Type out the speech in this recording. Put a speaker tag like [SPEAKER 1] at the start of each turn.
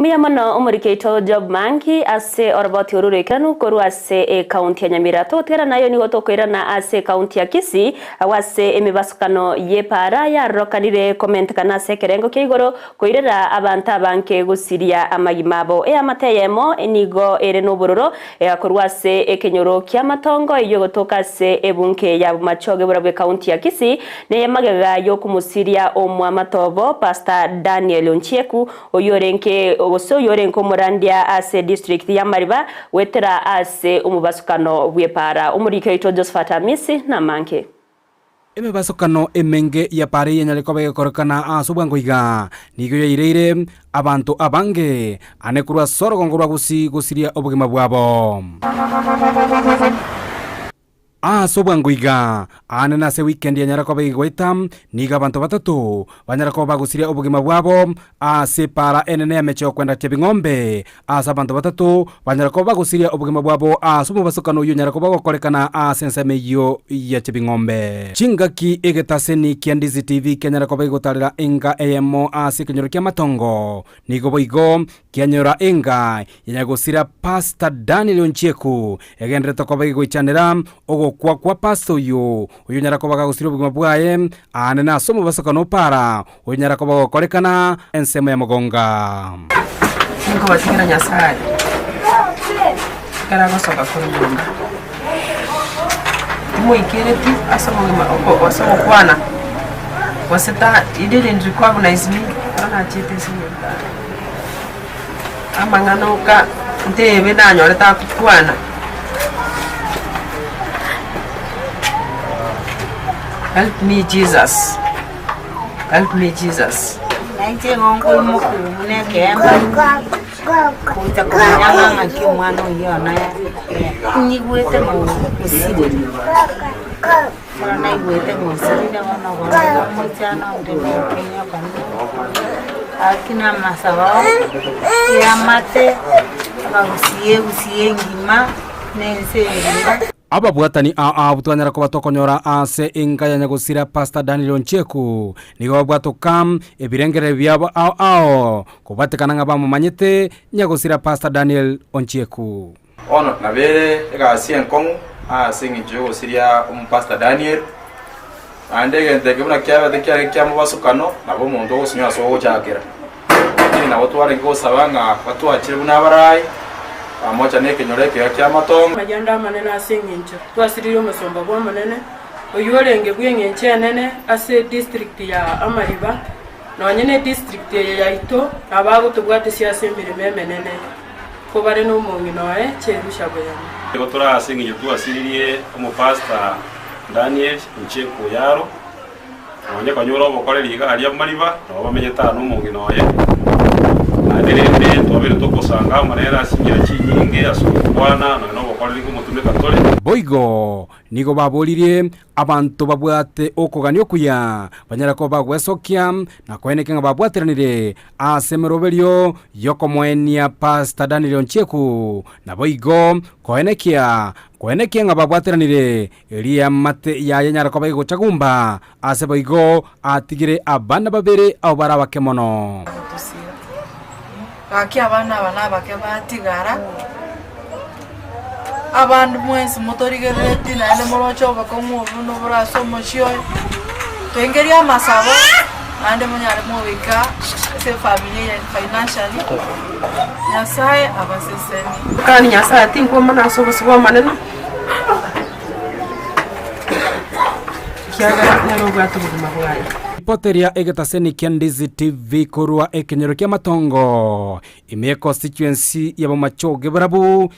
[SPEAKER 1] Mbuya mono omoriki oito Job Mangi ase oroboti oru roikeranu korwa ase ekaunti ya Nyamira. Togotigara nayo nigo tokoirana ase ekaunti ya Kisii agwo ase emebasukano y'epaara yarokanire komentekana ase ekerengo kia igoro koirera abanto abange gosiria amagima abo. Eamate eyemo nigo ere nobororo egakorwa ase ekenyoro ki'amatongo eyio egotoka ase ebunge ya Bomachoge borabwo ekaunti ya Kisii neye magega y'okomosiria omwamate obo Pastor Daniel Onchieku Oyorenge gose oyorenge omorandia ase district y'Amariba goetera ase omobasukano bw'epaara. Omoriki oito Josephat Amisi namange.
[SPEAKER 2] Emebasukano emenge y'epaara eyio enyare koba egekorekana ase obwango iga, nigo yaireire abanto abange ane korwa ase orogongo rwa Gusii gosiria obogima bwabo. Ase obwango iga, aane nase ewikendi yanyara koba egegoeta, nigo abanto batato banyara koba bagosiria obogima bwabo ase epaara enene y'ameche y'okwenda Chebing'ombe, ase abanto batato banyara koba bagosiria obogima bwabo ase omobasokano oyio onyara koba ogokorekana ase ensemo eyio ya Chebing'ombe. Chingaki egetaseni kia Ndizi TV kianyara koba egegotarera enga eyemo ase ekenyoro ki'amatongo, nigo boigo Kianyora enga ya nyagosira Pastor Daniel Onchieku egenderete koba egoichanera ogokwa kwa pastor oyio oyonyara koba gagosiria obogima bwaye aane nase omobasokano opara oyonyara koba gokorekana ensemo ya mogonga.
[SPEAKER 3] Tinkobatigera Nyasae ekero agosoka korwa nyomba, timoikereti ase obogima oko ase ogokwana, gose ta he didn't recognize me ekero nachete ase enyomba. Amang'ana oka ntebe nanyorete agokwana, Help me Jesus, help me Jesus.
[SPEAKER 4] Nainche igo nkoimoka buna ekeemba gocha komanya ng'a ng'aki omwana oyio one nyigwete ng'a osirire. Ekero naigwete ng'a osirire bono bono iga omochano onde nokoinyoka gaki na amasabo y'amate, abagusie egusie engima na ense eye.
[SPEAKER 2] Ababwatani aa twanyara koba tokonyora ase enka ya nyagosira Pastor Daniel Onchieku nigo babwatoka ebirengererio biabo ao ao kobwatekana ng'a bamomanyete nyagosira Pastor Daniel Onchieku.
[SPEAKER 5] Bono nabere egasi enkong'u ase engencho y'ogosiria omopastor Daniel, naende egento eke buna kiabete kiare kia mobasokano, nabo omonto ogosinywa ase ogochakera. Lakini nabo twarenge gosaba ng'a batwachire buna abarai, pamoja na ekenyoro ekiya ki'amatongo.
[SPEAKER 6] Amarianda amanene ase engencho twasiririe omosomba bw'Omonene, oyio orenge bw'engencho enene ase edistrict ya Amariba, nonye nedistrict eye yaito nabo agotobwatesia ase emeremo emenene. Kobare nomong'ina oye Cherusha boyani.
[SPEAKER 7] Nigo tore ase engencho twasiririe omopastor Daniel Ncheku Oyaro, nonye konyora obokoreri iga aria Mariba, nabo bamenyete aa nomong'ina oye. Naende rende twabeire togosanga amo nere ase chinchera chinyinge ase ogokwana nonya nobokoreri nkomotumeka tore.
[SPEAKER 2] Boigo nigo baboririe Abanto babwate okogania okuya banyare koba bagwesokia na koeneka ng'a babwateranire ase emeroberio y'okomoenia Pastor Daniel Onchieku, naboigo koenekia koenekia ng'a babwateranire erio eamate yaye enyare koba egocha gumba ase boigo atigire abana babere abwo bare abake mono.
[SPEAKER 8] Gaki abana aba nabake batigara, abande mwensi motorigereretie naende moroche obokong'u obwo buna obore ase omochie oyo, toingerie amasabo naende monyare mogoika ase efamiri eye financially, Nyasaye abasesenie.
[SPEAKER 3] Kani Nyasaye tinkwomana ase obosio bw'Omonene, ekiagera nere obwate obogima bwaye.
[SPEAKER 2] Ripoteria egetaseni kia Ndizi TV korwa ekenyoro kia Matongo, ime ye constituency ya Bomachoge Borabu.